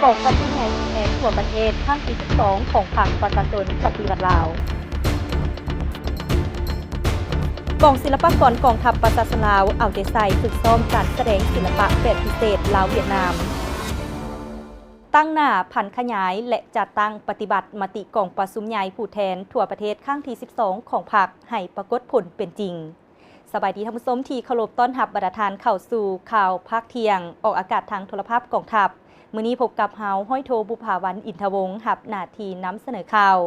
ກອງປະຊຸມໃຫຍ່ແຫ່ງທົ່ວປະເທດຄັ້ງທີສິບສອງຂອງພັກປະຊາຊົນປະຕິວັດລາວ. ກອງສິລະປະກອນກອງທັບປະຊາຊົນລາວ ເອົາໃຈໃສ່ຝຶກຊ້ອມການສະແດງສິລະປະແບບພິເສດລາວຫວຽດນາມ. ຕັ້ງໜ້າຜັນຂະຫຍາຍ ແລະ ຈັດຕັ້ງປະຕິບັດມະຕິກອງປະຊຸມໃຫຍ່ຜູ້ແທນທົ່ວປະເທດຄັ້ງທີສິບສອງຂອງພັກໃຫ້ປາກົດຜົນເປັນຈິງ. ສະບາຍດີທ່ານຜູ້ຊົມທີ່ເຄົາລົບ, ຕ້ອນຮັບບັນດາທ່ານເຂົ້າສູ່ຂ່າວພາກທ່ຽງ ອອກອາກາດທາງໂທລະພາບກອງທັບ. ມື້ນີ້ພົບກັບເຮົາ ຮ້ອຍໂທ ບຸບຜາວັນ ອິນທະວົງ ຮັບໜ້າທີ່ນຳສະເໜີຂ່າວ.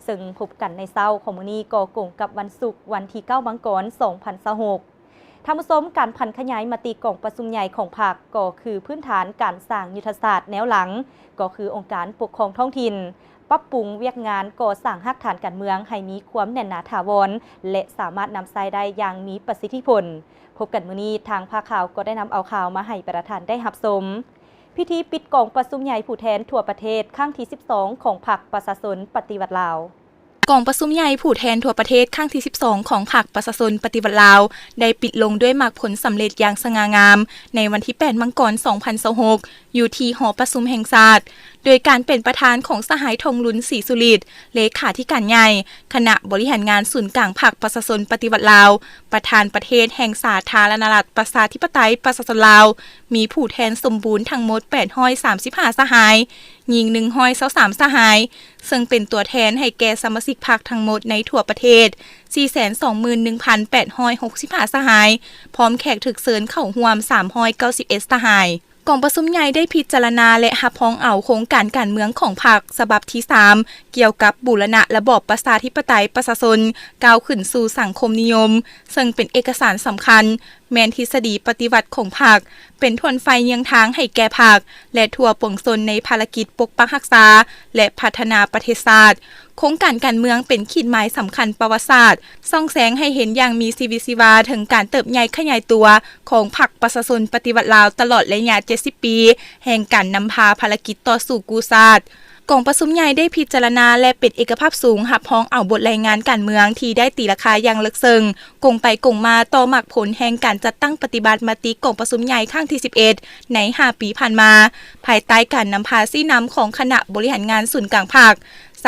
ເຊິ່ງພົບກັນໃນເຊົ້າຂອງມື້ນີ້ກໍກົງກັບວັນສຸກ ວັນທີເກົ້າ ມັງກອນ ສອງພັນຊາວຫົກ. ທ່ານຜູ້ຊົມ, ການຜັນຂະຫຍາຍມະຕິກອງປະຊຸມໃຫຍ່ຂອງພັກ ກໍຄືພື້ນຖານການສ້າງຍຸດທະສາດແນວຫຼັງ, ກໍຄືອົງການປົກຄອງທ້ອງຖິ່ນ, ປັບປຸງວຽກງານກໍ່ສ້າງຮາກຖານການເມືອງໃຫ້ມີຄວາມແໜ້ນໜາຖາວອນ ແລະ ສາມາດນຳໃຊ້ໄດ້ຢ່າງມີປະສິດທິຜົນ. ພົບກັນມື້ນີ້, ທາງພາກຂ່າວກໍໄດ້ນຳເອົາຂ່າວມາໃຫ້ບັນດາທ່ານໄດ້ຮັບຊົມ. ພິທີປິດກອງປະຊຸມໃຫຍ່ຜູ້ແທນທົ່ວປະເທດຄັ້ງທີສິບສອງຂອງພັກປະຊາຊົນປະຕິວັດລາວ. ກອງປະຊຸມໃຫຍ່ຜູ້ແທນທົ່ວປະເທດຄັ້ງທີສິບສອງຂອງພັກປະຊາຊົນປະຕິວັດລາວ ໄດ້ປິດລົງດ້ວຍໝາກຜົນສຳເລັດຢ່າງສະຫງ່າງາມ ໃນວັນທີແປດ ມັງກອນ ສອງພັນຊາວຫົກ ຢູ່ທີ່ຫໍປະຊຸມແຫ່ງຊາດ ໂດຍການເປັນປະທານຂອງສະຫາຍ ທອງລຸນ ສີສຸລິດ ເລຂາທິການໃຫຍ່ ຄະນະບໍລິຫານງານສູນກາງພັກປະຊາຊົນປະຕິວັດລາວ, ປະທານປະເທດແຫ່ງສາທາລະນະລັດ ປະຊາທິປະໄຕ ປະຊາຊົນລາວ, ມີຜູ້ແທນສົມບູນທັງໝົດ ແປດຮ້ອຍສາມສິບຫ້າ ສະຫາຍ, ຍິງ ໜຶ່ງຮ້ອຍຊາວສາມ ສະຫາຍ, ເຊິ່ງເປັນຕົວແທນໃຫ້ແກ່ສະມາຊິກພັກທັງໝົດໃນທົ່ວປະເທດ ສີ່ແສນສອງໝື່ນໜຶ່ງພັນແປດຮ້ອຍຫົກສິບຫ້າ ສະຫາຍ, ພ້ອມແຂກຖືກເຊີນເຂົ້າຮ່ວມ ສາມຮ້ອຍເກົ້າສິບເອັດ ສະຫາຍ. ກອງປະຊຸມໃຫຍ່ໄດ້ພິຈາລະນາ ແລະ ຮັບຮອງເອົາໂຄງການການເມືອງຂອງພັກສະບັບທີສາມ ກ່ຽວກັບບູລະນະລະບອບປະຊາທິປະໄຕປະຊາຊົນ ກ້າວຂຶ້ນສູ່ສັງຄົມນິຍົມ, ເຊິ່ງເປັນເອກະສານສຳຄັນ, ແມ່ນທິດສະດີປະຕິວັດຂອງພັກ, ເປັນຖ້ວນໄຟເຍືອງທາງໃຫ້ແກ່ພັກ ແລະ ທົ່ວປວງຊົນໃນພາລະກິດປົກປັກຮັກສາ ແລະ ພັດທະນາປະເທດຊາດ. ໂຄງການການເມືອງເປັນຂີດໝາຍສຳຄັນປະຫວັດສາດ, ສ່ອງແສງໃຫ້ເຫັນຢ່າງມີຊີວິດຊີວາເຖິງການເຕີບໃຫຍ່ຂະຫຍາຍຕົວຂອງພັກປະຊາຊົນປະຕິວັດລາວ ຕະຫຼອດໄລຍະເຈັດສິບປີແຫ່ງການນຳພາພາລະກິດຕໍ່ສູ້ກູ້ຊາດ. ກອງປະຊຸມໃຫຍ່ໄດ້ພິຈາລະນາ ແລະ ເປັນເອກະພາບສູງ ຮັບຮອງເອົາບົດລາຍງານການເມືອງທີ່ໄດ້ຕີລາຄາຢ່າງເລິກເຊິ່ງ, ກົງໄປກົງມາຕໍ່ໝາກຜົນແຫ່ງການຈັດຕັ້ງປະຕິບັດມະຕິກອງປະຊຸມໃຫຍ່ຄັ້ງທີສິບເອັດ ໃນຫ້າປີຜ່ານມາ, ພາຍໃຕ້ການນຳພາຊີ້ນຳຂອງຄະນະບໍລິຫານງານສູນກາງພັກ,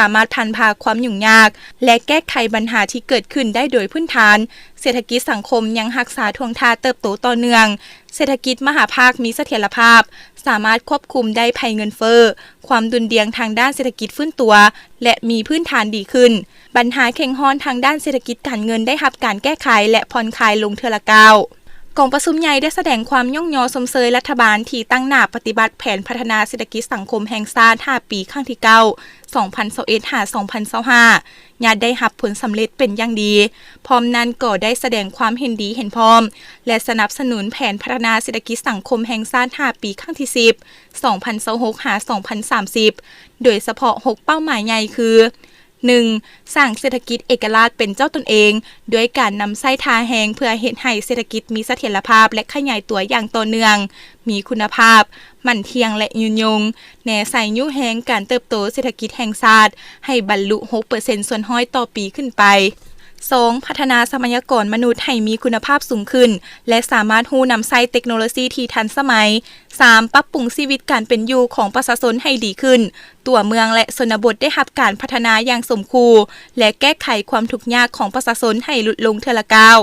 ສາມາດຜ່ານຜ່າຄວາມຫຍຸ້ງຍາກ ແລະ ແກ້ໄຂບັນຫາທີ່ເກີດຂຶ້ນໄດ້ໂດຍພື້ນຖານ. ເສດຖະກິດສັງຄົມຍັງຮັກສາທ່ວງທ່າເຕີບໂຕຕໍ່ເນື່ອງ. ເສດຖະກິດມະຫາພາກມີສະຖຽນລະພາບ, ສາມາດຄວບຄຸມໄດ້ໄພເງິນເຟີ້, ຄວາມດຸ່ນດ່ຽງທາງດ້ານເສດຖະກິດຟື້ນຕົວ ແລະ ມີພື້ນຖານດີຂຶ້ນ. ບັນຫາເຄັ່ງຮ້ອນທາງດ້ານເສດຖະກິດການເງິນໄດ້ຮັບການແກ້ໄຂ ແລະ ຜ່ອນຄາຍລົງເທື່ອລະກ້າວ. ກອງປະຊຸມໃຫຍ່ໄດ້ສະແດງຄວາມຍ້ອງຍໍຊົມເຊີຍລັດຖະບານທີ່ຕັ້ງໜ້າປະຕິບັດແຜນພັດທະນາເສດຖະກິດສັງຄົມແຫ່ງຊາດຫ້າປີ ຄັ້ງທີເກົ້າ ສອງພັນຊາວເອັດ ຫາ ສອງພັນຊາວຫ້າ ຍາດໄດ້ຮັບຜົນສຳເລັດເປັນຢ່າງດີ. ພ້ອມນັ້ນກໍໄດ້ສະແດງຄວາມເຫັນດີເຫັນພ້ອມ ແລະ ສະໜັບສະໜູນແຜນພັດທະນາເສດຖະກິດສັງຄົມແຫ່ງຊາດຫ້າປີ ຄັ້ງທີສິບ ສອງພັນຊາວຫົກ ຫາ ສອງພັນສາມສິບ ໂດຍສະເພາະຫົກເປົ້າໝາຍໃຫຍ່ຄື ໜຶ່ງ ສ້າງເສດຖະກິດເອກະລາດເປັນເຈົ້າຕົນເອງ ດ້ວຍການນຳໃຊ້ທ່າແຮງເພື່ອເຮັດໃຫ້ເສດຖະກິດມີສະຖຽນລະພາບ ແລະ ຂະຫຍາຍຕົວຢ່າງຕໍ່ເນື່ອງ, ມີຄຸນນະພາບ, ໝັ້ນທ່ຽງ ແລະ ຍືນຍົງ, ແນໃສ່ຍູ້ແຮງການເຕີບໂຕເສດຖະກິດແຫ່ງຊາດໃຫ້ບັນລຸຫົກເປີເຊັນສ່ວນຮ້ອຍຕໍ່ປີຂຶ້ນໄປ. ສອງ ພັດທະນາຊັບພະຍາກອນມະນຸດໃຫ້ມີຄຸນນະພາບສູງຂຶ້ນ ແລະ ສາມາດຮູ້ນຳໃຊ້ເຕັກໂນໂລຊີທີ່ທັນສະໄໝ. ສາມ ປັບປຸງຊີວິດການເປັນຢູ່ຂອງປະຊາຊົນໃຫ້ດີຂຶ້ນ. ຕົວເມືອງ ແລະ ຊົນນະບົດໄດ້ຮັບການພັດທະນາຢ່າງສົມຄູ່ ແລະ ແກ້ໄຂຄວາມທຸກຍາກຂອງປະຊາຊົນໃຫ້ຫຼຸດລົງເທື່ອລະກ້າວ.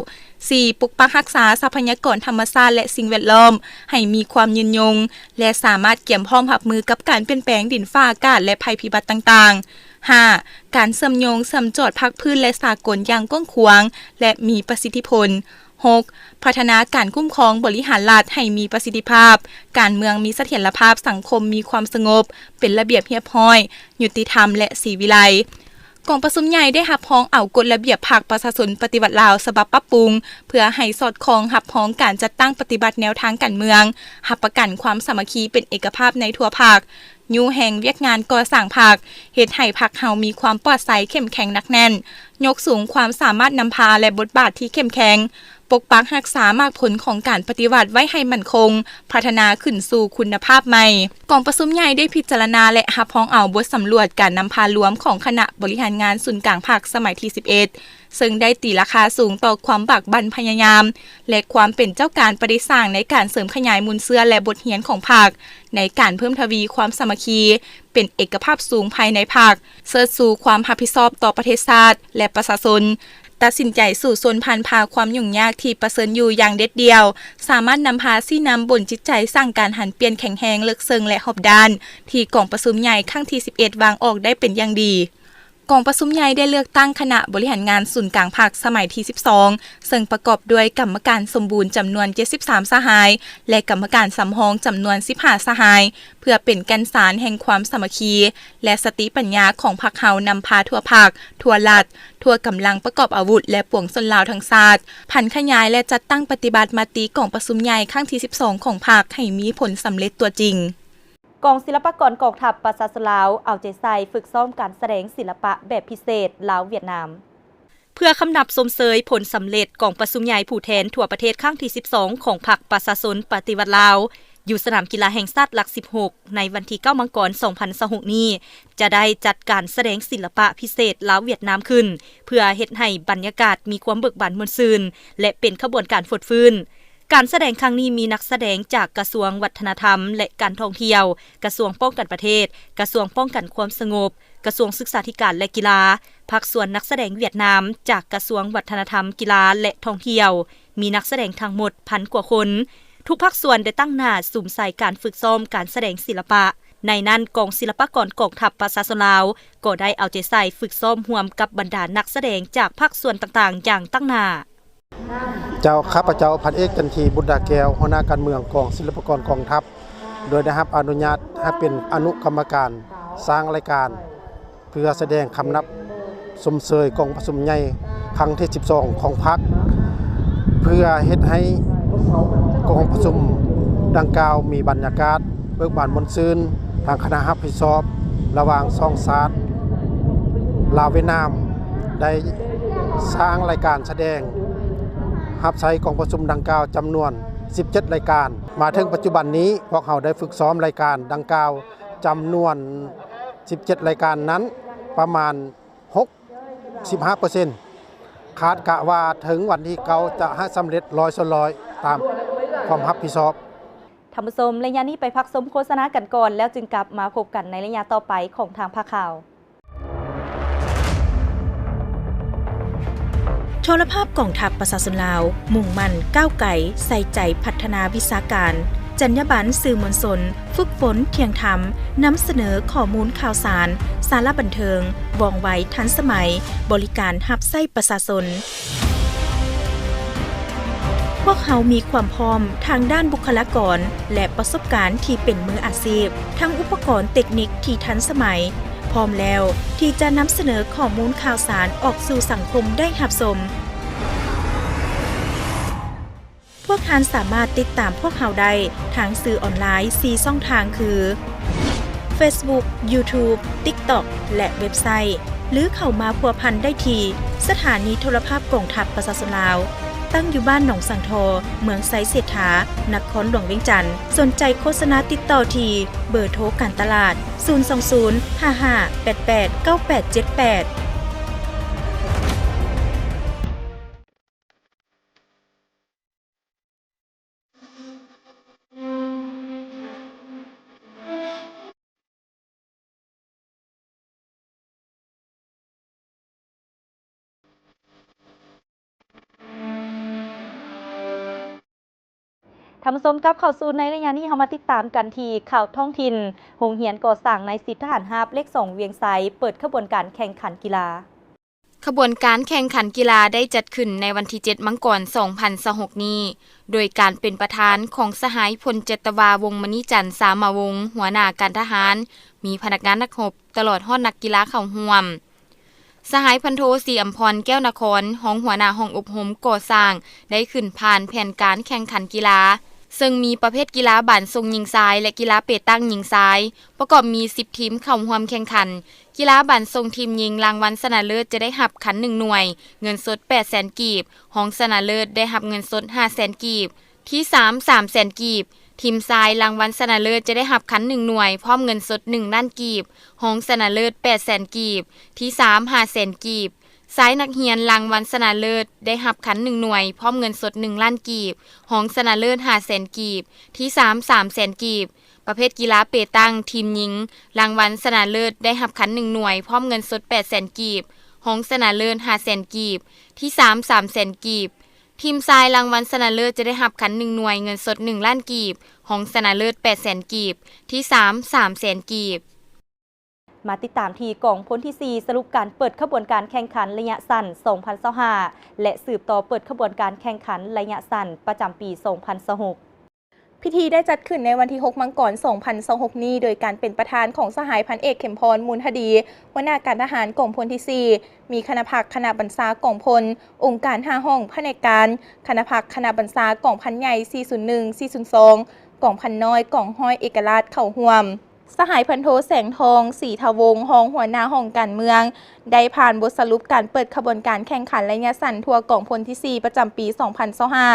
ສີ່ ປົກປັກຮັກສາຊັບພະຍາກອນທຳມະຊາດ ແລະ ສິ່ງແວດລ້ອມໃຫ້ມີຄວາມຍືນຍົງ ແລະ ສາມາດກຽມພ້ອມຮັບມືກັບການປ່ຽນແປງດິນຟ້າອາກາດ ແລະ ໄພພິບັດຕ່າງໆ. ຫ້າ ການເຊື່ອມໂຍງເຊື່ອມຈອດພາກພື້ນ ແລະ ສາກົນຢ່າງກວ້າງຂວາງ ແລະ ມີປະສິດທິຜົນ. ຫົກ ພັດທະນາການຄຸ້ມຄອງບໍລິຫານລັດໃຫ້ມີປະສິດທິພາບ, ການເມືອງມີສະຖຽນລະພາບ, ສັງຄົມມີຄວາມສະຫງົບ, ເປັນລະບຽບຮຽບຮ້ອຍ, ຍຸຕິທຳ ແລະ ສີວິໄລ. ກອງປະຊຸມໃຫຍ່ໄດ້ຮັບຮອງເອົາກົດລະບຽບພັກປະຊາຊົນປະຕິວັດລາວສະບັບປັບປຸງ ເພື່ອໃຫ້ສອດຄ່ອງຮັບຮອງການຈັດຕັ້ງປະຕິບັດແນວທາງການເມືອງ, ຮັບປະກັນຄວາມສາມັກຄີເປັນເອກະພາບໃນທົ່ວພັກ, ຍູ້ແຮງວຽກງານກໍ່ສ້າງພັກ, ເຮັດໃຫ້ພັກເຮົາມີຄວາມປອດໃສ, ເຂັ້ມແຂງໜັກແໜ້ນ, ຍົກສູງຄວາມສາມາດນຳພາ ແລະ ບົດບາດທີ່ເຂັ້ມແຂງ, ປົກປັກຮັກສາໝາກຜົນຂອງການປະຕິວັດໄວ້ໃຫ້ໝັ້ນຄົງ, ພັດທະນາຂຶ້ນສູ່ຄຸນນະພາບໃໝ່. ກອງປະຊຸມໃຫຍ່ໄດ້ພິຈາລະນາ ແລະ ຮັບຮອງເອົາບົດສຳຫຼວດການນຳພາລວມຂອງຄະນະບໍລິຫານງານສູນກາງພັກສະໄໝທີສິບເອັດ ເຊິ່ງໄດ້ຕີລາຄາສູງຕໍ່ຄວາມບາກບັ່ນພະຍາຍາມ ແລະ ຄວາມເປັນເຈົ້າການປະດິດສ້າງໃນການເສີມຂະຫຍາຍມູນເຊື້ອ ແລະ ບົດຮຽນຂອງພັກ ໃນການເພີ່ມທະວີຄວາມສາມັກຄີ ເປັນເອກະພາບສູງພາຍໃນພັກ, ເຊີດຊູຄວາມຮັບຜິດຊອບຕໍ່ປະເທດຊາດ ແລະ ປະຊາຊົນ, ຕັດສິນໃຈສູ້ຊົນຜ່ານຜ່າຄວາມຫຍຸ້ງຍາກທີ່ປະເຊີນຢູ່ຢ່າງເດັດດ່ຽວ, ສາມາດນຳພາຊີ້ນຳບົນຈິດໃຈສ້າງການຫັນປ່ຽນແຂງແຮງ, ເລິກເຊິ່ງ ແລະ ຮອບດ້ານ ທີ່ກອງປະຊຸມໃຫຍ່ຄັ້ງທີສິບເອັດວາງອອກໄດ້ເປັນຢ່າງດີ. ກອງປະຊຸມໃຫຍ່ໄດ້ເລືອກຕັ້ງຄະນະບໍລິຫານງານສູນກາງພັກສະໄໝທີສິບສອງ ເຊິ່ງປະກອບດ້ວຍກຳມະການສົມບູນຈຳນວນເຈັດສິບສາມສະຫາຍ ແລະ ກຳມະການສຳຮອງຈຳນວນສິບຫ້າສະຫາຍ ເພື່ອເປັນແກ່ນສານແຫ່ງຄວາມສາມັກຄີ ແລະ ສະຕິປັນຍາຂອງພັກເຮົານຳພາທົ່ວພັກ, ທົ່ວລັດ, ທົ່ວກຳລັງປະກອບອາວຸດ ແລະ ປວງຊົນລາວທັງຊາດ ຜັນຂະຫຍາຍ ແລະ ຈັດຕັ້ງປະຕິບັດມະຕິກອງປະຊຸມໃຫຍ່ຄັ້ງທີສິບສອງຂອງພັກໃຫ້ມີຜົນສຳເລັດຕົວຈິງ. ກອງສິລະປາກອນກອງທັບປະຊາຊົນລາວ ເອົາໃຈໃສ່ຝຶກຊ້ອມການສະແດງສິລະປະແບບພິເສດລາວ-ຫວຽດນາມ. ເພື່ອຄຳນັບຊົມເຊີຍຜົນສຳເລັດກອງປະຊຸມໃຫຍ່ຜູ້ແທນທົ່ວປະເທດຄັ້ງທີສິບສອງຂອງພັກປະຊາຊົນປະຕິວັດລາວ ຢູ່ສະໜາມກິລາແຫ່ງຊາດຫຼັກສິບຫົກ ໃນວັນທີເກົ້າມັງກອນສອງພັນຊາວຫົກນີ້ ຈະໄດ້ຈັດການສະແດງສິລະປະພິເສດລາວ-ຫວຽດນາມຂຶ້ນ ເພື່ອເຮັດໃຫ້ບັນຍາກາດມີຄວາມເບີກບານມ່ວນຊື່ນ ແລະ ເປັນຂະບວນການຟົດຟື້ນ. ການສະແດງຄັ້ງນີ້ມີນັກສະແດງຈາກກະຊວງວັດທະນະທຳ ແລະ ການທ່ອງທ່ຽວ, ກະຊວງປ້ອງກັນປະເທດ, ກະຊວງປ້ອງກັນຄວາມສະຫງົບ, ກະຊວງສຶກສາທິການ ແລະ ກິລາ, ພາກສ່ວນນັກສະແດງຫວຽດນາມຈາກກະຊວງວັດທະນະທຳ, ກິລາ ແລະ ທ່ອງທ່ຽວ, ມີນັກສະແດງທັງໝົດພັນກວ່າຄົນ. ທຸກພາກສ່ວນໄດ້ຕັ້ງໜ້າສຸມໃສ່ການຝຶກຊ້ອມການສະແດງສິລະປະ. ໃນນັ້ນ, ກອງສິລະປາກອນກອງທັບປະຊາຊົນລາວ ກໍໄດ້ເອົາໃຈໃສ່ຝຶກຊ້ອມຮ່ວມກັບບັນດານັກສະແດງຈາກພາກສ່ວນຕ່າງໆຢ່າງຕັ້ງໜ້າ. ເຈົ້າ, ຂ້າພະເຈົ້າ ພັນເອກ ຈັນທີ ບຸດດາແກ້ວ, ຫົວໜ້າການເມືອງກອງສິລະປາກອນກອງທັບ ໂດຍໄດ້ຮັບອະນຸຍາດໃຫ້ເປັນອະນຸກຳມະການສ້າງລາຍການ ເພື່ອສະແດງຄຳນັບຊົມເຊີຍກອງປະຊຸມໃຫຍ່ຄັ້ງທີສິບສອງຂອງພັກ ເພື່ອເຮັດໃຫ້ກອງປະຊຸມດັ່ງກ່າວມີບັນຍາກາດເບີກບານມ່ວນຊື່ນ. ທາງຄະນະຮັບຜິດຊອບລະຫວ່າງສອງຊາດ ລາວ-ຫວຽດນາມ ໄດ້ສ້າງລາຍການສະແດງຮັບໃຊ້ກອງປະຊຸມດັ່ງກ່າວຈຳນວນສິບເຈັດລາຍການ. ມາເຖິງປັດຈຸບັນນີ້, ພວກເຮົາໄດ້ຝຶກຊ້ອມລາຍການດັ່ງກ່າວຈຳນວນສິບເຈັດລາຍການນັ້ນ ປະມານຫົກສິບຫ້າເປີເຊັນ. ຄາດກະວ່າເຖິງວັນທີເກົ້າຈະໃຫ້ສຳເລັດຮ້ອຍສ່ວນຮ້ອຍ ຕາມຄວາມຮັບຜິດຊອບ. ທ່ານຜູ້ຊົມ, ໄລຍະນີ້ໄປພັກຊົມໂຄສະນາກັນກ່ອນ, ແລ້ວຈຶ່ງກັບມາພົບກັນໃນໄລຍະຕໍ່ໄປຂອງທາງພາກຂ່າວ. ໂທລະພາບກອງທັບປະຊາຊົນລາວ ມຸ່ງໝັ້ນກ້າວໄກ ໃສ່ໃຈພັດທະນາວິຊາການ, ຈັນຍາບັນສື່ມວນຊົນ, ຝຶກຝົນທ່ຽງທຳ, ນຳສະເໜີຂໍ້ມູນຂ່າວສານ, ສາລະບັນເທີງ, ວ່ອງໄວ, ທັນສະໄໝ, ບໍລິການຮັບໃຊ້ປະຊາຊົນ. ພວກເຮົາມີຄວາມພ້ອມທາງດ້ານບຸກຄະລາກອນ ແລະ ປະສົບການທີ່ເປັນມືອາຊີບ, ທັງອຸປະກອນເຕັກນິກທີ່ທັນສະໄໝ, ພ້ອມແລ້ວທີ່ຈະນຳສະເໜີຂໍ້ມູນຂ່າວສານອອກສູ່ສັງຄົມໄດ້ຮັບຊົມ. ພວກທ່ານສາມາດຕິດຕາມພວກເຮົາໄດ້ທາງສື່ອອນລາຍສີ່ຊ່ອງທາງຄື ເຟສບຸກ, ຢູທູບ, ຕິກຕັອກ ແລະ ເວັບໄຊ, ຫຼື ເຂົ້າມາພົວພັນໄດ້ທີ່ສະຖານີໂທລະພາບກອງທັບປະຊາຊົນລາວ, ຕັ້ງຢູ່ບ້ານໜອງສັງທໍ, ເມືອງໄຊເສດຖາ, ນະຄອນຫຼວງວຽງຈັນ. ສົນໃຈໂຄສະນາຕິດຕໍ່ທີ່ເບີໂທການຕະຫຼາດ ສູນສອງສູນ ຫ້າຫ້າ ແປດແປດ ເກົ້າແປດເຈັດແປດ. ທ່ານຜູ້ຊົມ, ກັບເຂົ້າສູ່ໃນໄລຍະນີ້, ເຮົາມາຕິດຕາມກັນທີ່ຂ່າວທ້ອງຖິ່ນ. ໂຮງຮຽນກໍ່ສ້າງນາຍສິບທະຫານຮາບເລກສອງວຽງໄຊ ເປີດຂະບວນການແຂ່ງຂັນກິລາ. ຂະບວນການແຂ່ງຂັນກິລາໄດ້ຈັດຂຶ້ນໃນວັນທີເຈັດມັງກອນສອງພັນຊາວຫົກນີ້ ໂດຍການເປັນປະທານຂອງສະຫາຍພົນຈັດຕະວາ ວົງມະນີຈັນ ສາມາວົງ ຫົວໜ້າການທະຫານ, ມີພະນັກງານນັກຮົບ ຕະຫຼອດຮອດນັກກິລາເຂົ້າຮ່ວມ. ສະຫາຍພັນໂທ ສີອຳພອນ ແກ້ວນະຄອນ ຮອງຫົວໜ້າຫ້ອງອົບຮົມກໍ່ສ້າງ ໄດ້ຂຶ້ນຜ່ານແຜນການແຂ່ງຂັນກິລາ ເຊິ່ງມີປະເພດກິລາບານສົ່ງຍິງຊາຍ ແລະ ກິລາເປຕັງຍິງຊາຍ ປະກອບມີສິບທີມເຂົ້າຮ່ວມແຂ່ງຂັນ. ກິລາບານສົ່ງທີມຍິງ ລາງວັນຊະນະເລີດຈະໄດ້ຮັບຄັນໜຶ່ງໜ່ວຍ, ເງິນສົດແປດແສນກີບ, ຮອງຊະນະເລີດໄດ້ຮັບເງິນສົດຫ້າແສນກີບ, ທີສາມ ສາມແສນກີບ. ທີມຊາຍ ລາງວັນຊະນະເລີດຈະໄດ້ຮັບຄັນໜຶ່ງໜ່ວຍ ພ້ອມເງິນສົດໜຶ່ງລ້ານກີບ, ຮອງຊະນະເລີດແປດແສນກີບ, ທີສາມ ຫ້າແສນກີບ. ຊາຍນັກຮຽນ ລາງວັນຊະນະເລີດໄດ້ຮັບຄັນໜຶ່ງໜ່ວຍ ພ້ອມເງິນສົດໜຶ່ງລ້ານກີບ, ຮອງຊະນະເລີດຫ້າແສນກີບ, ທີສາມ ສາມແສນກີບ. ປະເພດກິລາເປຕັງທີມຍິງ ລາງວັນຊະນະເລີດໄດ້ຮັບຄັນໜຶ່ງໜ່ວຍ ພ້ອມເງິນສົດແປດແສນກີບ, ຮອງຊະນະເລີດຫ້າແສນກີບ, ທີສາມ ສາມແສນກີບ. ທີມຊາຍ ລາງວັນຊະນະເລີດຈະໄດ້ຮັບຄັນໜຶ່ງໜ່ວຍ ເງິນສົດໜຶ່ງລ້ານກີບ, ຮອງຊະນະເລີດແປດແສນກີບ, ທີສາມ ສາມແສນກີບ. ມາຕິດຕາມທີ່ກອງພົນທີສີ່ ສະຫຼຸບການເປີດຂະບວນການແຂ່ງຂັນໄລຍະສັ້ນສອງພັນຊາວຫ້າ ແລະ ສືບຕໍ່ເປີດຂະບວນການແຂ່ງຂັນໄລຍະສັ້ນປະຈຳປີສອງພັນຊາວຫົກ. ພິທີໄດ້ຈັດຂຶ້ນໃນວັນທີຫົກ ມັງກອນ ສອງພັນຊາວຫົກນີ້ ໂດຍການເປັນປະທານຂອງສະຫາຍພັນເອກ ເຂັມພອນ ມູນທະດີ ຫົວໜ້າການທະຫານກອງພົນທີສີ່, ມີຄະນະພັກ, ຄະນະບັນຊາກອງພົນ, ອົງການຫ້າຫ້ອງພະແນກການ, ຄະນະພັກ, ຄະນະບັນຊາກອງພັນໃຫຍ່ ສີ່ສູນໜຶ່ງ ສີ່ສູນສອງ, ກອງພັນນ້ອຍ, ກອງຮ້ອຍເອກະລາດເຂົ້າຮ່ວມ. ສະຫາຍພັນໂທ ແສງທອງ ສີທະວົງ ຮອງຫົວໜ້າຫ້ອງການເມືອງ ໄດ້ຜ່ານບົດສະຫຼຸບການເປີດຂະບວນການແຂ່ງຂັນໄລຍະສັ້ນທົ່ວກອງພົນທີສີ່ ປະຈຳປີສອງພັນຊາວຫ້າ,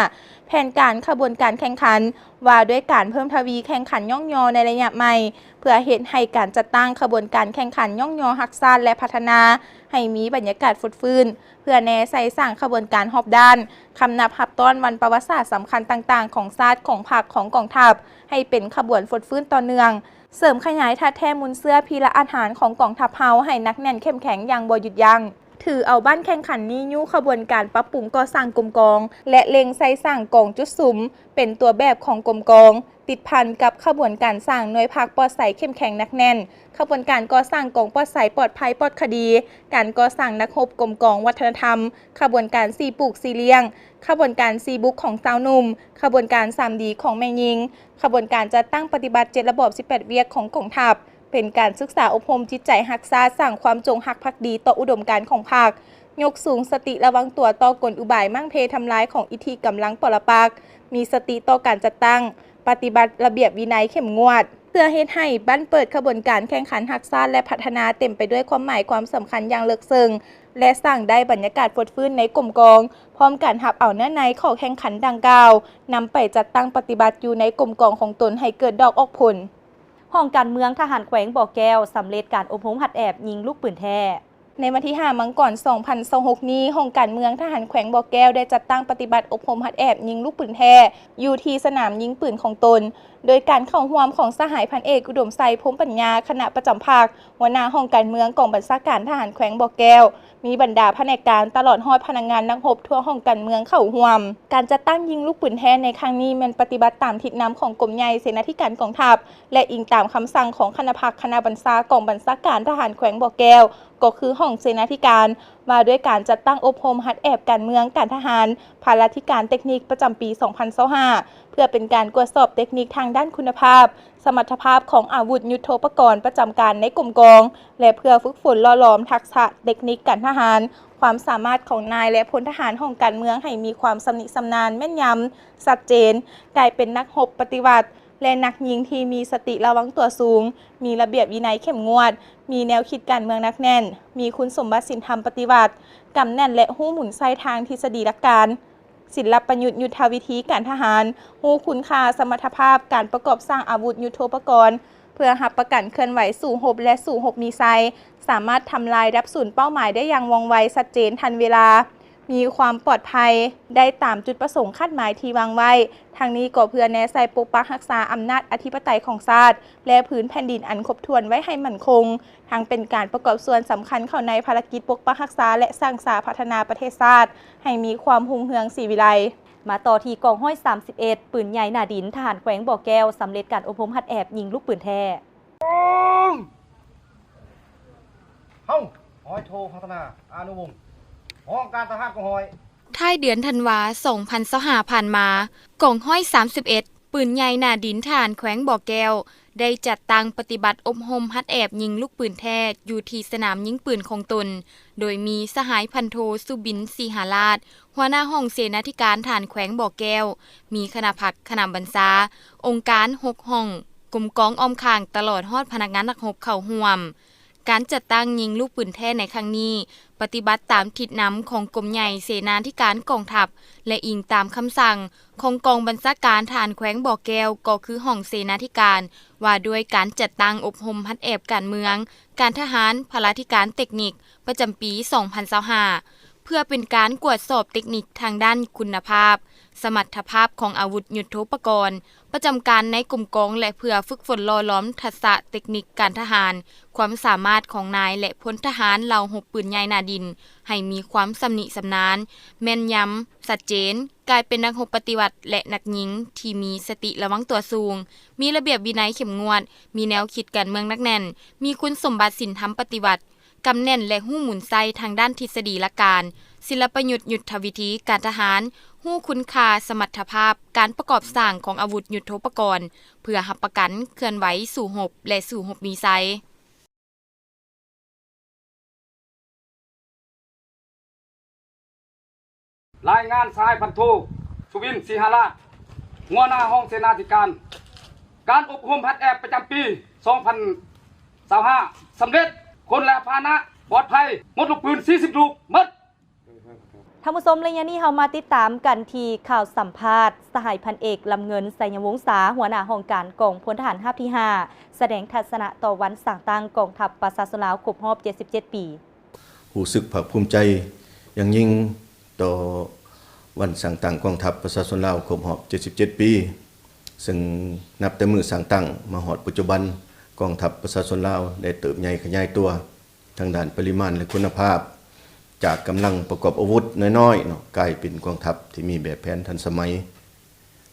ແຜນການຂະບວນການແຂ່ງຂັນ ວ່າດ້ວຍການເພີ່ມທະວີແຂ່ງຂັນຍ້ອງຍໍໃນໄລຍະໃໝ່ ເພື່ອເຮັດໃຫ້ການຈັດຕັ້ງຂະບວນການແຂ່ງຂັນຍ້ອງຍໍຮັກຊາດ ແລະ ພັດທະນາໃຫ້ມີບັນຍາກາດຟົດຟື້ນ, ເພື່ອແນໃສ່ສ້າງຂະບວນການຮອບດ້ານ, ຄຳນັບຮັບຕ້ອນວັນປະຫວັດສາດສຳຄັນຕ່າງໆຂອງຊາດ, ຂອງພັກ, ຂອງກອງທັບ ໃຫ້ເປັນຂະບວນຟົດຟື້ນຕໍ່ເນື່ອງ, ເສີມຂະຫຍາຍທາດແທ້ມູນເຊື້ອພີລະອາດຫານຂອງກອງທັບເຮົາໃຫ້ໜັກແໜ້ນເຂັ້ມແຂງຢ່າງບໍ່ຢຸດຢັ້ງ. ຖືເອົາບ້ານແຂ່ງຂັນນີ້ຍູ້ຂະບວນການປັບປຸງກໍ່ສ້າງກົມກອງ ແລະ ເລັ່ງໃສ່ສ້າງກອງຈຸດສຸມເປັນຕົວແບບຂອງກົມກອງ, ຕິດພັນກັບຂະບວນການສ້າງໜ່ວຍພັກປອດໃສເຂັ້ມແຂງໜັກແໜ້ນ, ຂະບວນການກໍ່ສ້າງກອງປອດໃສ, ປອດໄພ, ປອດຄະດີ, ການກໍ່ສ້າງນັກຮົບກົມກອງວັດທະນະທຳ, ຂະບວນການສີ່ປູກສີ່ລ້ຽງ, ຂະບວນການສີ່ບຸກຂອງຊາວໜຸ່ມ, ຂະບວນການສາມດີຂອງແມ່ຍິງ, ຂະບວນການຈັດຕັ້ງປະຕິບັດເຈັດລະບອບສິບແປດວຽກຂອງກອງທັບ, ເປັນການສຶກສາອົບຮົມຈິດໃຈຮັກຊາດ, ສ້າງຄວາມຈົງຮັກພັກດີຕໍ່ອຸດົມການຂອງພັກ, ຍົກສູງສະຕິລະວັງຕົວຕໍ່ກົນອຸບາຍມ້າງເພທຳລາຍຂອງອິດທິກຳລັງປໍລະປັກ, ມີສະຕິຕໍ່ການຈັດຕັ້ງ, ປະຕິບັດລະບຽບວິໄນເຂັ້ມງວດ, ເພື່ອເຮັດໃຫ້ບັ້ນເປີດຂະບວນການແຂ່ງຂັນຮັກຊາດ ແລະ ພັດທະນາເຕັມໄປດ້ວຍຄວາມໝາຍຄວາມສຳຄັນຢ່າງເລິກເຊິ່ງ ແລະ ສ້າງໄດ້ບັນຍາກາດຟົດຟື້ນໃນກົມກອງ, ພ້ອມການຮັບເອົາເນື້ອໃນຂໍ້ແຂ່ງຂັນດັ່ງກ່າວ ນຳໄປຈັດຕັ້ງປະຕິບັດຢູ່ໃນກົມກອງຂອງຕົນໃຫ້ເກີດດອກອອກຜົນ. ຫ້ອງການເມືອງທະຫານແຂວງບໍ່ແກ້ວ ສຳເລັດການອົບຮົມຫັດແອບຍິງລູກປືນແທ້. ໃນວັນທີຫ້າ ມັງກອນ ສອງພັນຊາວຫົກນີ້, ຫ້ອງການເມືອງທະຫານແຂວງບໍ່ແກ້ວ ໄດ້ຈັດຕັ້ງປະຕິບັດອົບຮົມຫັດແອບຍິງລູກປືນແທ້ ຢູ່ທີ່ສະໜາມຍິງປືນຂອງຕົນ, ໂດຍການເຂົ້າຮ່ວມຂອງສະຫາຍພັນເອກ ອຸດົມໄຊ ພົມປັນຍາ ຄະນະປະຈຳພັກ, ຫົວໜ້າຫ້ອງການເມືອງ ກອງບັນຊາການທະຫານແຂວງບໍ່ແກ້ວ, ມີບັນດາພະແນກການ ຕະຫຼອດຮອດພະນັກງານນັກຮົບທົ່ວຫ້ອງການເມືອງເຂົ້າຮ່ວມ. ການຈັດຕັ້ງຍິງລູກປືນແທ້ໃນຄັ້ງນີ້ ແມ່ນປະຕິບັດຕາມທິດນຳຂອງກົມໃຫຍ່ເສນາທິການກອງທັບ ແລະ ອີງຕາມຄຳສັ່ງຂອງຄະນະພັກ, ຄະນະບັນຊາກອງບັນຊາການທະຫານແຂວງບໍ່ແກ້ວ, ກໍຄືຫ້ອງເສນາທິການ ວ່າດ້ວຍການຈັດຕັ້ງອົບຮົມຫັດແອບການເມືອງ, ການທະຫານ, ພາລາທິການເຕັກນິກ ປະຈຳປີສອງພັນຊາວຫ້າ ເພື່ອເປັນການກວດສອບເຕັກນິກທາງດ້ານຄຸນນະພາບ, ສະມັດຖະພາບຂອງອາວຸດຍຸດໂທປະກອນປະຈຳການໃນກົມກອງ ແລະ ເພື່ອຝຶກຝົນຫຼໍ່ຫຼອມທັກສະເຕັກນິກການທະຫານ, ຄວາມສາມາດຂອງນາຍ ແລະ ພົນທະຫານຫ້ອງການເມືອງໃຫ້ມີຄວາມຊຳນິຊຳນານ, ແມ່ນຍຳ, ຊັດເຈນ, ກາຍເປັນນັກຮົບປະຕິວັດ ແລະ ນັກຍິງທີ່ມີສະຕິລະວັງຕົວສູງ, ມີລະບຽບວິໄນເຂັ້ມງວດ, ມີແນວຄິດການເມືອງໜັກແໜ້ນ, ມີຄຸນສົມບັດສິນທຳປະຕິວັດ, ກຳແໜ້ນ ແລະ ຮູ້ໝູນໃຊ້ທາງທິດສະດີຫຼັກການ, ສິນລະປະຍຸດຍຸດທະວິທີການທະຫານ, ຮູ້ຄຸນຄ່າສະມັດຖະພາບການປະກອບສ້າງອາວຸດຍຸດໂທປະກອນ ເພື່ອຮັບປະກັນເຄື່ອນໄຫວສູ້ຮົບ ແລະ ສູ້ຮົບມີໄຊ, ສາມາດທຳລາຍດັບສູນເປົ້າໝາຍໄດ້ຢ່າງວ່ອງໄວ, ຊັດເຈນ, ທັນເວລາ. ມີຄວາມປອດໄພໄດ້ຕາມຈຸດປະສົງຄາດໝາຍທີ່ວາງໄວ້. ທັງນີ້ກໍເພື່ອແນໃສ່ປົກປັກຮັກສາອຳນາດອະທິປະໄຕຂອງຊາດ ແລະ ພື້ນແຜ່ນດິນອັນຄົບຖ້ວນໄວ້ໃຫ້ໝັ້ນຄົງ, ທັງເປັນການປະກອບສ່ວນສຳຄັນເຂົ້າໃນພາລະກິດປົກປັກຮັກສາ ແລະ ສ້າງສາພັດທະນາປະເທດຊາດໃຫ້ມີຄວາມຮຸ່ງເຮືອງສີວິໄລ. ມາຕໍ່ທີ່ກອງຮ້ອຍສາມສິບເອັດ ປືນໃຫຍ່ໜ້າດິນ ທະຫານແຂວງບໍ່ແກ້ວ ສຳເລັດການອົບຮົມຫັດແອບຍິງລູກປືນແທ້. ເຮົາ ຮ້ອຍໂທ ພັດທະນາ ອານຸວົງ ຫ້ອງການທະຫານກອງຮ້ອຍ. ທ້າຍເດືອນທັນວາ ສອງພັນຊາວຫ້າ ຜ່ານມາ, ກອງຮ້ອຍສາມສິບເອັດ ປືນໃຫຍ່ໜ້າດິນ ທະຫານແຂວງບໍ່ແກ້ວ ໄດ້ຈັດຕັ້ງປະຕິບັດອົບຮົມຫັດແອບຍິງລູກປືນແທ້ ຢູ່ທີ່ສະໜາມຍິງປືນຂອງຕົນ, ໂດຍມີສະຫາຍພັນໂທ ສຸບິນ ສີຫາລາດ ຫົວໜ້າຫ້ອງເສນາທິການທະຫານແຂວງບໍ່ແກ້ວ, ມີຄະນະພັກ, ຄະນະບັນຊາ, ອົງການຫົກຫ້ອງ, ກົມກອງອ້ອມຂ້າງ ຕະຫຼອດຮອດພະນັກງານນັກຮົບເຂົ້າຮ່ວມ. ການຈັດຕັ້ງຍິງລູກປືນແທ້ໃນຄັ້ງນີ້ ປະຕິບັດຕາມທິດນຳຂອງກົມໃຫຍ່ເສນາທິການກອງທັບ ແລະ ອີງຕາມຄຳສັ່ງຂອງກອງບັນຊາການທະຫານແຂວງບໍ່ແກ້ວ ກໍຄືຫ້ອງເສນາທິການ ວ່າດ້ວຍການຈັດຕັ້ງອົບຮົມຫັດແອບການເມືອງ, ການທະຫານ, ພະລາທິການເຕັກນິກ ປະຈຳປີສອງພັນຊາວຫ້າ ເພື່ອເປັນການກວດສອບເຕັກນິກທາງດ້ານຄຸນນະພາບ, ສະມັດຖະພາບຂອງອາວຸດຍຸດໂທປະກອນ ປະຈຳການໃນກົມກອງ ແລະ ເພື່ອຝຶກຝົນຫຼໍ່ຫຼອມທັກສະເຕັກນິກການທະຫານ, ຄວາມສາມາດຂອງນາຍ ແລະ ພົນທະຫານເຫຼົ່າຮົບປືນໃຫຍ່ໜ້າດິນ ໃຫ້ມີຄວາມຊຳນິຊຳນານ, ແມ່ນຍຳ, ຊັດເຈນ, ກາຍເປັນນັກຮົບປະຕິວັດ ແລະ ນັກຍິງທີ່ມີສະຕິລະວັງຕົວສູງ, ມີລະບຽບວິໄນເຂັ້ມງວດ, ມີແນວຄິດການເມືອງໜັກແໜ້ນ, ມີຄຸນສົມບັດສິນທຳປະຕິວັດ, ກຳແໜ້ນ ແລະ ຮູ້ໝູນໃຊ້ທາງດ້ານທິດສະດີຫຼັກການ, ສິລະປະຍຸດຍຸດທະວິທີການທະຫານ, ຮູ້ຄຸນຄ່າສະມັດຖະພາບການປະກອບສ້າງຂອງອາວຸດຍຸດໂທປະກອນ ເພື່ອຮັບປະກັນເຄື່ອນໄຫວສູ້ຮົບ ແລະ ສູ້ຮົບມີໄຊ. ລາຍງານສະຫາຍພັນໂທ ສຸວິນ ສີຫາລາດ ຫົວໜ້າຫ້ອງເສນາທິການ ການອົບຮົມຫັດແອບປະຈຳປີສອງພັນຊາວຫ້າ ສຳເລັດ, ຄົນ ແລະ ພາຫະນະປອດໄພ, ໝົດລູກປືນສີ່ສິບລູກໝົດ. ທ່ານຜູ້ຊົມ, ໄລຍະນີ້ເຮົາມາຕິດຕາມກັນທີ່ຂ່າວສຳພາດສະຫາຍພັນເອກ ລຳເງິນ ໄຊຍະວົງສາ ຫົວໜ້າຫ້ອງການກອງພົນທະຫານຮາບທີຫ້າ ສະແດງທັດສະນະຕໍ່ວັນສ້າງຕັ້ງກອງທັບປະຊາຊົນລາວຄົບຮອບເຈັດສິບເຈັດປີ. ຮູ້ສຶກພາກພູມໃຈຢ່າງຍິ່ງຕໍ່ວັນສ້າງຕັ້ງກອງທັບປະຊາຊົນລາວຄົບຮອບເຈັດສິບເຈັດປີ, ເຊິ່ງນັບແຕ່ມື້ສ້າງຕັ້ງມາຮອດປັດຈຸບັນ, ກອງທັບປະຊາຊົນລາວໄດ້ເຕີບໃຫຍ່ຂະຫຍາຍຕົວ ທາງດ້ານປະລິມານ ແລະ ຄຸນນະພາບ, ຈາກກຳລັງປະກອບອາວຸດນ້ອຍໆເນາະ ກາຍເປັນກອງທັບທີ່ມີແບບແຜນທັນສະໄໝ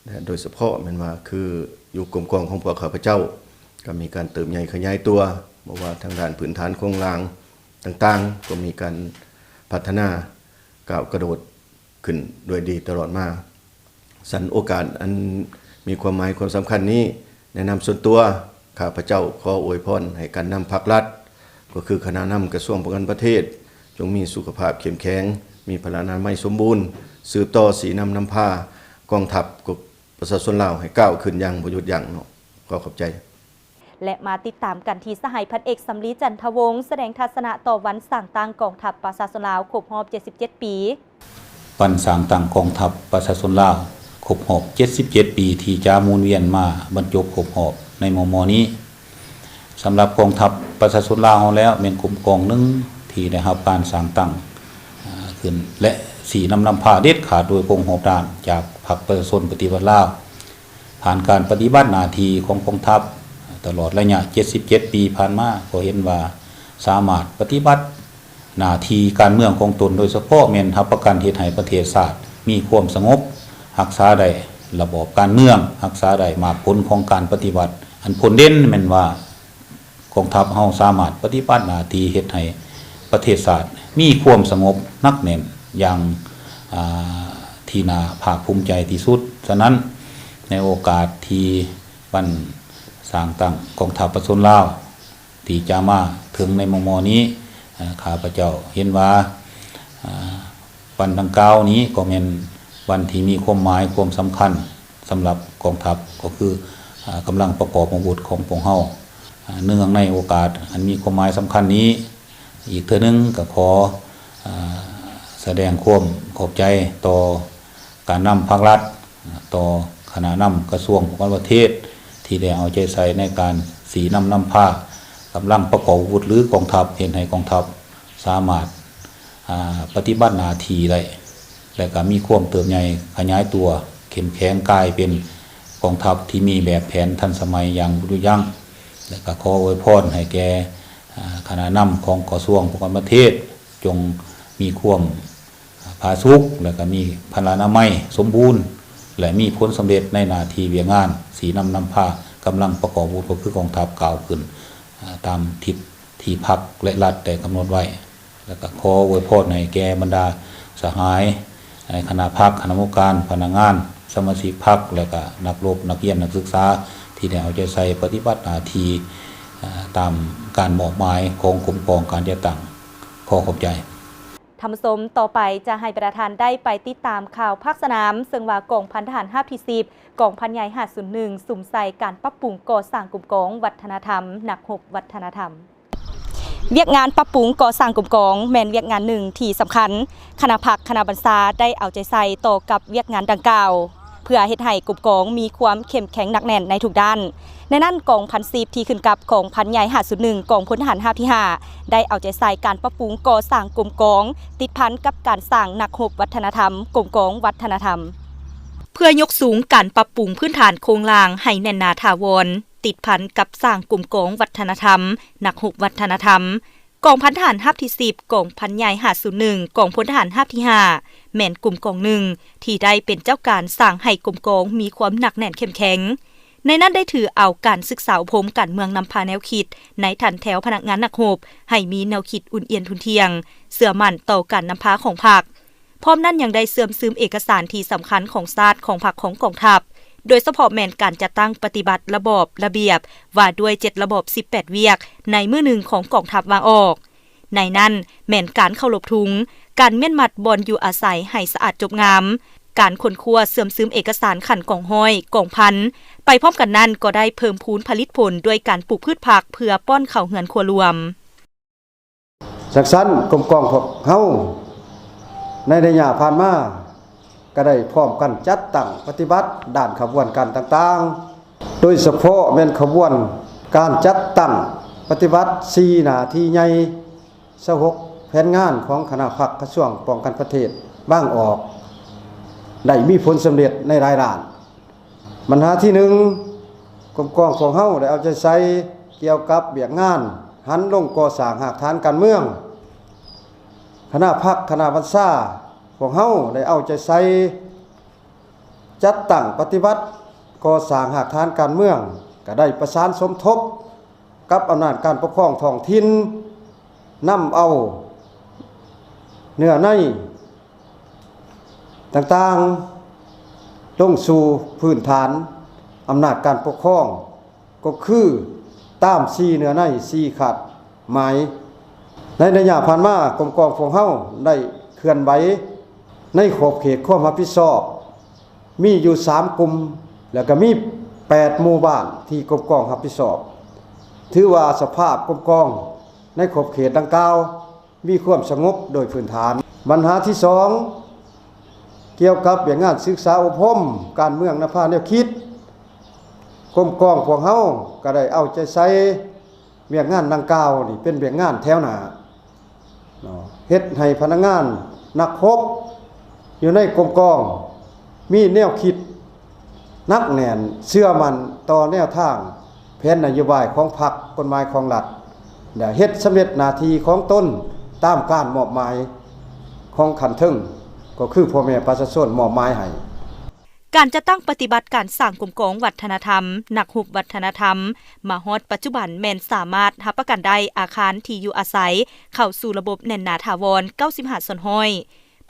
ແລະ ໂດຍສະເພາະແມ່ນວ່າ ຄືຢູ່ກົມກອງຂອງພວກຂ້າພະເຈົ້າ ກໍມີການເຕີບໃຫຍ່ຂະຫຍາຍຕົວ, ບໍ່ວ່າທາງດ້ານພື້ນຖານໂຄງລ່າງຕ່າງໆ ກໍມີການພັດທະນາກ້າວກະໂດດ ຂຶ້ນດ້ວຍດີຕະຫຼອດມາ. ສັນໂອກາດອັນມີຄວາມໝາຍຄວາມສຳຄັນນີ້, ໃນນາມສ່ວນຕົວ ຂ້າພະເຈົ້າຂໍອວຍພອນໃຫ້ການນຳພາກລັດ, ກໍຄືຄະນະນຳກະຊວງປ້ອງກັນປະເທດ, ຈົ່ງມີສຸຂະພາບເຂັ້ມແຂງ, ມີພະລານາໄມສົມບູນ, ສືບຕໍ່ຊີ້ນຳນຳພາກອງທັບປະຊາຊົນລາວໃຫ້ກ້າວຂຶ້ນຢ່າງບໍ່ຢຸດຢັ້ງເນາະ. ຂໍຂອບໃຈ. ແລະ ມາຕິດຕາມກັນທີ່ສະຫາຍພັນເອກ ສຳລີ ຈັນທະວົງ ສະແດງທັດສະນະຕໍ່ວັນສ້າງຕັ້ງກອງທັບປະຊາຊົນລາວຄົບຮອບເຈັດສິບເຈັດປີ. ວັນສ້າງຕັ້ງກອງທັບປະຊາຊົນລາວຄົບຮອບເຈັດສິບເຈັດປີ ທີ່ຈະໝູນວຽນມາບັນຈົບຄົບຮອບໃນມໍ່ໆນີ້. ສຳລັບກອງທັບປະຊາຊົນລາວເຮົາແລ້ວ ແມ່ນກົມກອງໜຶ່ງທີ່ໄດ້ຮັບການສ້າງຕັ້ງ ອາ ຂຶ້ນ ແລະ ຊີ້ນຳນຳພາເດັດຂາດໂດຍກົງຮອບດ້ານຈາກພັກປະຊາຊົນປະຕິວັດລາວ. ຜ່ານການປະຕິບັດໜ້າທີ່ຂອງກອງທັບຕະຫຼອດໄລຍະເຈັດສິບເຈັດປີຜ່ານມາ, ກໍເຫັນວ່າສາມາດປະຕິບັດໜ້າທີ່ການເມືອງຂອງຕົນ, ໂດຍສະເພາະແມ່ນຮັບປະກັນເຮັດໃຫ້ປະເທດຊາດມີຄວາມສະຫງົບ, ຮັກສາໄດ້ລະບອບການເມືອງ, ຮັກສາໄດ້ໝາກຜົນຂອງການປະຕິວັດ. ອັນພົ້ນເດັ່ນແມ່ນວ່າ ກອງທັບເຮົາສາມາດປະຕິບັດໜ້າທີ່ເຮັດໃຫ້ປະເທດຊາດມີຄວາມສະຫງົບໜັກແໜ້ນຢ່າງ ອາ ທີ່ໜ້າພາກພູມໃຈທີ່ສຸດ. ສະນັ້ນ ໃນໂອກາດທີ່ວັນສ້າງຕັ້ງກອງທັບປະຊາຊົນລາວທີ່ຈະມາເຖິງໃນມໍ່ໆນີ້, ອາ ຂ້າພະເຈົ້າເຫັນວ່າ ອາ ວັນດັ່ງກ່າວນີ້ກໍແມ່ນວັນທີ່ມີຄວາມໝາຍຄວາມສຳຄັນສຳລັບກອງທັບ, ກໍຄື ອາ ກຳລັງປະກອບອາວຸດຂອງພວກເຮົາ. ອາ ເນື່ອງໃນໂອກາດອັນມີຄວາມໝາຍສຳຄັນນີ້, ອີກເທື່ອໜຶ່ງກໍຂໍ ອາ ສະແດງຄວາມຂອບໃຈຕໍ່ການນຳພາກລັດ, ຕໍ່ຄະນະນຳກະຊວງປ້ອງກັນປະເທດ ທີ່ໄດ້ເອົາໃຈໃສ່ໃນການຊີ້ນຳນຳພາກຳລັງປະກອບອາວຸດ ຫຼື ກອງທັບ, ເຮັດໃຫ້ກອງທັບສາມາດ ອາ ປະຕິບັດໜ້າທີ່ໄດ້ ແລະ ກໍມີຄວາມເຕີບໃຫຍ່ຂະຫຍາຍຕົວເຂັ້ມແຂງ ກາຍເປັນກອງທັບທີ່ມີແບບແຜນທັນສະໄໝຢ່າງບໍ່ຢຸດຢັ້ງ. ແລະ ກໍຂໍອວຍພອນໃຫ້ແກ່ ອາ ຄະນະນຳຂອງກະຊວງປ້ອງກັນປະເທດ ຈົ່ງມີຄວາມຜາສຸກ ແລະ ກໍມີພະລານາໄມສົມບູນ ແລະ ມີຜົນສຳເລັດໃນໜ້າທີ່ວຽກງານ ຊີ້ນຳນຳພາກຳລັງປະກອບອາວຸດ ກໍຄືກອງທັບ ກ້າວຂຶ້ນ ອາ ຕາມທິດທີ່ພັກ ແລະ ລັດໄດ້ກຳນົດໄວ້. ແລ້ວກໍຂໍອວຍພອນໃຫ້ແກ່ບັນດາສະຫາຍ ໃນຄະນະພັກ, ຄະນະກຳມະການ, ພະນັກງານ, ສ ສະມາຊິກພັກ ແລະ ກະນັກລົບ, ນັກຮຽນ, ນັກສຶກສາ ທີ່ໄດ້ເອົາໃຈໃສ່ປະຕິບັດໜ້າທີ່ ເອີ ຕາມການມອບໝາຍຂອງກົມກອງການຈັດຕັ້ງ. ຂໍຂອບໃຈ. ທ່ານຜູ້ຊົມ, ຕໍ່ໄປຈະໃຫ້ບັນດາທ່ານໄດ້ໄປຕິດຕາມຂ່າວພາກສະໜາມ, ເຊິ່ງວ່າກອງພັນທະຫານຮາບທີສິບ ກອງພັນໃຫຍ່ຫ້າສູນໜຶ່ງ ສຸມໃສ່ການປັບປຸງກໍ່ສ້າງກົມກອງວັດທະນະທຳ, ນັກຮົບວັດທະນະທຳ. ວຽກງານປັບປຸງກໍ່ສ້າງກົມກອງແມ່ນວຽກງານໜຶ່ງທີ່ສຳຄັນ. ຄະນະພັກຄະນະບັນຊາໄດ້ເອົາໃຈໃສ່ຕໍ່ກັບວຽກງານດັ່ງກ່າວ ເພື່ອເຮັດໃຫ້ກົມກອງມີຄວາມເຂັ້ມແຂງໜັກແໜ້ນໃນທຸກດ້ານ. ໃນນັ້ນ ກອງພັນສິບ ທີ່ຂຶ້ນກັບກອງພັນໃຫຍ່ຫ້າສູນໜຶ່ງ ກອງພົນທະຫານຮາບທີຫ້າ ໄດ້ເອົາໃຈໃສ່ການປັບປຸງກໍ່ສ້າງກົມກອງ ຕິດພັນກັບການສ້າງນັກຮົບວັດທະນະທຳ, ກົມກອງວັດທະນະທຳ ເພື່ອຍົກສູງການປັບປຸງພື້ນຖານໂຄງລ່າງໃຫ້ແໜ້ນໜາຖາວອນ ຕິດພັນກັບສ້າງກົມກອງວັດທະນະທຳ, ນັກຮົບວັດທະນະທຳ. ກອງພັນທະຫານຮາບທີສິບ ກອງພັນໃຫຍ່ຫ້າສູນໜຶ່ງ ກອງພົນທະຫານຮາບທີຫ້າ ແມ່ນກົມກອງໜຶ່ງທີ່ໄດ້ເປັນເຈົ້າການສ້າງໃຫ້ກົມກອງມີຄວາມໜັກແໜ້ນເຂັ້ມແຂງ. ໃນນັ້ນໄດ້ຖືເອົາການສຶກສາອົບຮົມການເມືອງນຳພາແນວຄິດໃນຖັນແຖວພະນັກງານນັກຮົບ ໃຫ້ມີແນວຄິດອຸ່ນອຽນທຸ່ນທ່ຽງ, ເຊື່ອໝັ້ນຕໍ່ການນຳພາຂອງພັກ. ພ້ອມນັ້ນຍັງໄດ້ເຊື່ອມຊຶມເອກະສານທີ່ສຳຄັນຂອງຊາດ, ຂອງພັກ, ຂອງກອງທັບ, ໂດຍສະເພາະແມ່ນການຈັດຕັ້ງປະຕິບັດລະບອບລະບຽບວ່າດ້ວຍເຈັດລະບອບສິບແປດວຽກໃນມື້ໜຶ່ງຂອງກອງທັບວາງອອກ. ໃນນັ້ນແມ່ນການເຄົາລົບທຸງ, ການມ້ຽນມັດບ່ອນຢູ່ອາໄສໃຫ້ສະອາດຈົບງາມ, ການຄົ້ນຄວ້າເຊື່ອມຊຶມເອກະສານຂັ້ນກອງຮ້ອຍ, ກອງພັນ. ໄປພ້ອມກັນນັ້ນກໍໄດ້ເພີ່ມພູນຜະລິດຜົນດ້ວຍການປູກພືດຜັກເພື່ອປ້ອນເຂົ້າເຮືອນຄົວລວມ. ຈັ່ງຊັ້ນ ກົມກອງພວກເຮົາໃນໄລຍະຜ່ານມາ ກໍໄດ້ພ້ອມກັນຈັດຕັ້ງປະຕິບັດດ້ານຂະບວນການຕ່າງໆ ໂດຍສະເພາະແມ່ນຂະບວນການຈັດຕັ້ງປະຕິບັດສີ່ໜ້າທີ່ໃຫຍ່ ຊາວຫົກແຜນງານຂອງຄະນະພັກກະຊວງປ້ອງກັນປະເທດວາງອອກ ໄດ້ມີຜົນສຳເລັດໃນຫຼາຍດ້ານ. ບັນຫາທີໜຶ່ງ, ກົມກອງພວກເຮົາໄດ້ເອົາໃຈໃສ່ກ່ຽວກັບວຽກງານຫັນລົງກໍ່ສ້າງຮາກຖານການເມືອງ. ຄະນະພັກຄະນະບັນຊາພວກເຮົາໄດ້ເອົາໃຈໃສ່ຈັດຕັ້ງປະຕິບັດກໍ່ສ້າງຮາກຖານການເມືອງ, ກະໄດ້ປະສານສົມທົບກັບອຳນາດການປົກຄອງທ້ອງຖິ່ນ, ນຳເອົາເນື້ອໃນ ຕ່າງໆ ລົງສູ່ພື້ນຖານອຳນາດການປົກຄອງ ກໍຄືຕາມສີ່ເນື້ອໃນ ສີ່ຄາດໝາຍ. ໃນໄລຍະຜ່ານມາ, ກົມກອງພວກເຮົາໄດ້ເຄື່ອນໄຫວໃນຂອບເຂດຄວາມຮັບຜິດຊອບ ມີຢູ່ສາມກຸ່ມ ແລ້ວກໍມີແປດໝູ່ບ້ານທີ່ກົມກອງຮັບຜິດຊອບ. ຖືວ່າສະພາບກົມກອງໃນຂອບເຂດດັ່ງກ່າວ ມີຄວາມສະຫງົບໂດຍພື້ນຖານ. ບັນຫາທີສອງ, ກ່ຽວກັບວຽກງານສຶກສາອົບຮົມການເມືອງນຳພາແນວຄິດ, ກົມກອງພວກເຮົາກໍໄດ້ເອົາໃຈໃສ່ວຽກງານດັ່ງກ່າວນີ້ເປັນວຽກງານແຖວໜ້າເນາະ, ເຮັດໃຫ້ພະນັກງານນັກຮົບຢູ່ໃນກົມກອງມີແນວຄິດ ໜັກແໜ້ນເຊື່ອໝັ້ນຕໍ່ແນວທາງແຜນນະໂຍບາຍຂອງພັກ, ກົດໝາຍຂອງລັດ ແລະ ເຮັດສຳເລັດໜ້າທີ່ຂອງຕົນຕາມການມອບໝາຍຂອງຂັ້ນເທິງ ກໍຄືພໍ່ແມ່ປະຊາຊົນມອບໝາຍໃຫ້. ການຈັດຕັ້ງປະຕິບັດການສ້າງກົມກອງວັດທະນະທຳ, ນັກຮົບວັດທະນະທຳ ມາຮອດປັດຈຸບັນແມ່ນສາມາດຮັບປະກັນໄດ້ອາຄານທີ່ຢູ່ອາໄສເຂົ້າສູ່ລະບົບແໜ້ນໜາຖາວອນເກົ້າສິບຫ້າສ່ວນຮ້ອຍ.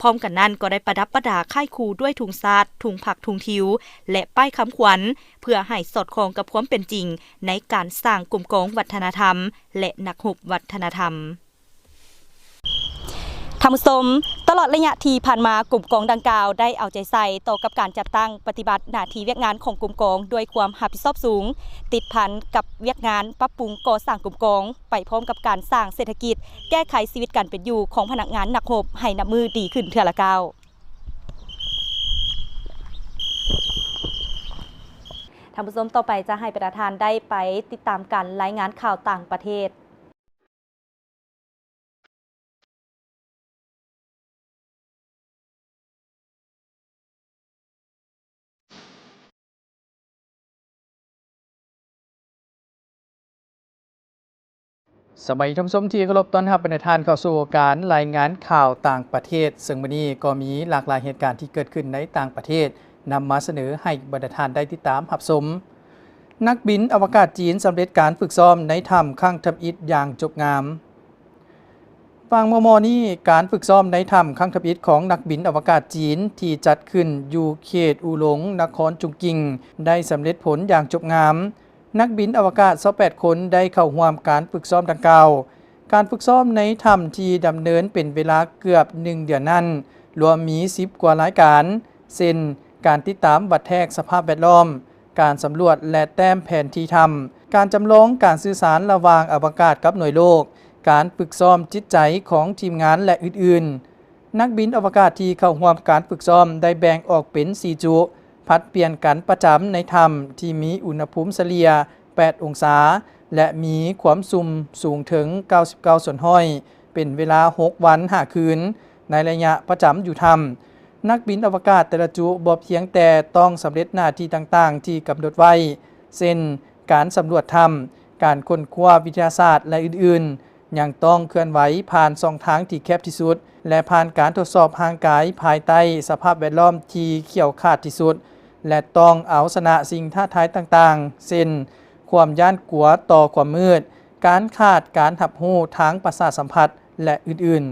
ພ້ອມກັນນັ້ນກໍໄດ້ປະດັບປະດາຄ້າຍຄູ່ດ້ວຍທຸງຊາດ, ທຸງພັກ, ທຸງທິວ ແລະ ປ້າຍຄຳຂວັນ ເພື່ອໃຫ້ສອດຄ່ອງກັບຄວາມເປັນຈິງໃນການສ້າງກົມກອງວັດທະນະທຳ ແລະ ນັກຮົບວັດທະນະທຳ. ທ່ານຜູ້ຊົມ, ຕະຫຼອດໄລຍະທີ່ຜ່ານມາ, ກົມກອງດັ່ງກ່າວໄດ້ເອົາໃຈໃສ່ຕໍ່ກັບການຈັດຕັ້ງປະຕິບັດໜ້າທີ່ວຽກງານຂອງກົມກອງດ້ວຍຄວາມຮັບຜິດຊອບສູງ, ຕິດພັນກັບວຽກງານປັບປຸງກໍ່ສ້າງກົມກອງ ໄປພ້ອມກັບການສ້າງເສດຖະກິດ, ແກ້ໄຂຊີວິດການເປັນຢູ່ຂອງພະນັກງານນັກຮົບໃຫ້ນັບມື້ດີຂຶ້ນເທື່ອລະກ້າວ. ທ່ານຜູ້ຊົມ, ຕໍ່ໄປຈະໃຫ້ບັນດາທ່ານໄດ້ໄປຕິດຕາມການລາຍງານຂ່າວຕ່າງປະເທດ. ສະບາຍດີທ່ານຜູ້ຊົມທີ່ເຄົາລົບ, ຕ້ອນຮັບບັນດາທ່ານເຂົ້າສູ່ການລາຍງານຂ່າວຕ່າງປະເທດ, ເຊິ່ງມື້ນີ້ກໍມີຫຼາກຫຼາຍເຫດການທີ່ເກີດຂຶ້ນໃນຕ່າງປະເທດ ນຳມາສະເໜີໃຫ້ບັນດາທ່ານໄດ້ຕິດຕາມຮັບຊົມ. ນັກບິນອະວະກາດຈີນສຳເລັດການຝຶກຊ້ອມໃນຖ້ຳຄັ້ງທຳອິດຢ່າງຈົບງາມ. ວ່າງມໍ່ໆນີ້, ການຝຶກຊ້ອມໃນຖ້ຳຄັ້ງທຳອິດຂອງນັກບິນອະວະກາດຈີນ ທີ່ຈັດຂຶ້ນຢູ່ເຂດອູຫຼົງ, ນະຄອນຈຸງກິງ ໄດ້ສຳເລັດຜົນຢ່າງຈົບງາມ. ນັກບິນອະວະກາດຊາວແປດຄົນໄດ້ເຂົ້າຮ່ວມການຝຶກຊ້ອມດັ່ງກ່າວ. ການຝຶກຊ້ອມໃນຖ້ຳທີ່ດຳເນີນເປັນເວລາເກືອບໜຶ່ງເດືອນນັ້ນ, ລວມມີສິບກວ່າລາຍການ, ເຊັ່ນ ການຕິດຕາມວັດແທກສະພາບແວດລ້ອມ, ການສຳຫຼວດ ແລະ ແຕ້ມແຜນທີ່ຖ້ຳ, ການຈຳລອງການສື່ສານລະຫວ່າງອະວະກາດກັບໜ່ວຍໂລກ, ການຝຶກຊ້ອມຈິດໃຈຂອງທີມງານ ແລະ ອື່ນໆ. ນັກບິນອະວະກາດທີ່ເຂົ້າຮ່ວມການຝຶກຊ້ອມໄດ້ແບ່ງອອກເປັນສີ່ຈຸ, ຜັດປ່ຽນກັນປະຈຳໃນຖ້ຳທີ່ມີອຸນຫະພູມສະເລ່ຍແປດອົງສາ ແລະ ມີຄວາມຊຸ່ມສູງເຖິງເກົ້າສິບເກົ້າສ່ວນຮ້ອຍ ເປັນເວລາຫົກວັນຫ້າຄືນ ໃນໄລຍະປະຈຳຢູ່ຖ້ຳ. ນັກບິນອະວະກາດແຕ່ລະຈຸບໍ່ພຽງແຕ່ຕ້ອງສຳເລັດໜ້າທີ່ຕ່າງໆທີ່ກຳນົດໄວ້, ເຊັ່ນ ການສຳຫຼວດຖ້ຳ, ການຄົ້ນຄວ້າວິທະຍາສາດ ແລະ ອື່ນໆ, ຍັງຕ້ອງເຄື່ອນໄຫວຜ່ານຊ່ອງທາງທີ່ແຄບທີ່ສຸດ ແລະ ຜ່ານການທົດສອບຮ່າງກາຍພາຍໃຕ້ສະພາບແວດລ້ອມທີ່ຂຽວຂາດທີ່ສຸດ ແລະ ຕ້ອງເອົາຊະນະສິ່ງທ້າທາຍຕ່າງໆ ເຊັ່ນ ຄວາມຢ້ານກົວຕໍ່ຄວາມມືດ, ການຂາດການຮັບຮູ້ທາງປະສາດສຳຜັດ ແລະ ອື່ນໆ.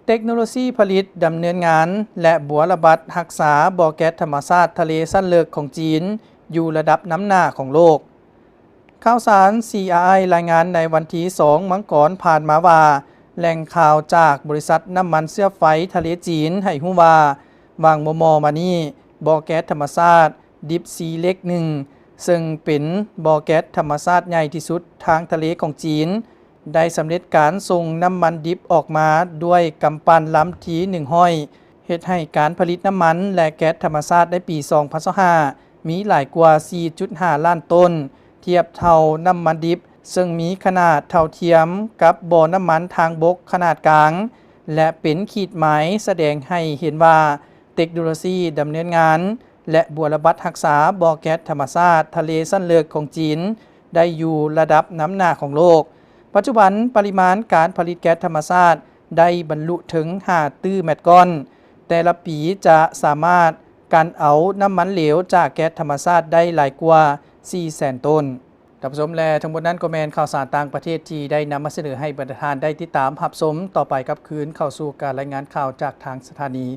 ເຕັກໂນໂລຊີຜະລິດ, ດຳເນີນງານ ແລະ ບົວລະບັດຮັກສາບໍ່ແກັດທຳມະຊາດທະເລຊັ້ນເລິກຂອງຈີນ ຢູ່ລະດັບນຳໜ້າຂອງໂລກ. ຂ່າວສານ ຊີອາໄອ ລາຍງານໃນວັນທີສອງມັງກອນຜ່ານມາວ່າ, ແຫຼ່ງຂ່າວຈາກບໍລິສັດນ້ຳມັນເຊື້ອໄຟທະເລຈີນໃຫ້ຮູ້ວ່າ, ຫວ່າງມໍ່ໆມານີ້, ບໍ່ແກັດທຳມະຊາດ ດິບຊີເລັກໜຶ່ງ ເຊິ່ງເປັນບໍ່ແກັດທຳມະຊາດໃຫຍ່ທີ່ສຸດທາງທະເລຂອງຈີນ ໄດ້ສຳເລັດການສົ່ງນ້ຳມັນດິບອອກມາດ້ວຍກຳປັ່ນລຳທີໜຶ່ງຮ້ອຍ ເຮັດໃຫ້ການຜະລິດນ້ຳມັນ ແລະ ແກັດທຳມະຊາດໃນປີສອງພັນຊາວຫ້າ ມີຫຼາຍກວ່າສີ່ຈຸດຫ້າລ້ານໂຕນ, ທຽບເທົ່ານ້ຳມັນດິບ ເຊິ່ງມີຂະໜາດເທົ່າທຽມກັບບໍ່ນ້ຳມັນທາງບົກຂະໜາດກາງ ແລະ ເປັນຂີດໝາຍສະແດງໃຫ້ເຫັນວ່າ ເຕັກໂນໂລຊີດຳເນີນງານ ແລະ ບົວລະບັດຮັກສາບໍ່ແກັດທຳມະຊາດທະເລຊັ້ນເລິກຂອງຈີນ ໄດ້ຢູ່ລະດັບນຳໜ້າຂອງໂລກ. ປັດຈຸບັນ, ປະລິມານການຜະລິດແກັດທຳມະຊາດໄດ້ບັນລຸເຖິງຫ້າຕື້ແມັດກ້ອນ, ແຕ່ລະປີຈະສາມາດກັ່ນເອົານ້ຳມັນເຫຼວຈາກແກັດທຳມະຊາດໄດ້ຫຼາຍກວ່າສີ່ແສນໂຕນ. ທ່ານຜູ້ຊົມ ແລະ ທັງໝົດນັ້ນກໍແມ່ນຂ່າວສານຕ່າງປະເທດທີ່ໄດ້ນຳມາສະເໜີໃຫ້ບັນດາທ່ານໄດ້ຕິດຕາມຮັບຊົມ. ຕໍ່ໄປກັບຄືນເຂົ້າສູ່ການລາຍງານຂ່າວຈາກທາງສະຖານີ.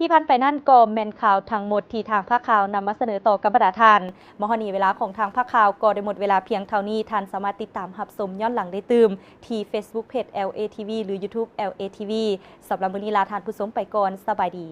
ທີ່ຜ່ານໄປນັ້ນກໍແມ່ນຂ່າວທັງໝົດທີ່ທາງພາກຂ່າວນຳມາສະເໜີຕໍ່ກັບບັນດາທ່ານ. ມາຮອດນີ້ເວລາຂອງທາງພາກຂ່າວກໍໄດ້ໝົດເວລາພຽງເທົ່ານີ້. ທ່ານສາມາດຕິດຕາມຮັບຊົມຍ້ອນຫຼັງໄດ້ຕື່ມທີ່ Facebook Page ແອລເອ ທີ ວີ ຫຼື YouTube ແອລເອ ທີ ວີ. ສຳລັບມື້ນີ້ລາທ່ານຜູ້ຊົມໄປກ່ອນ. ສະບາຍດີ.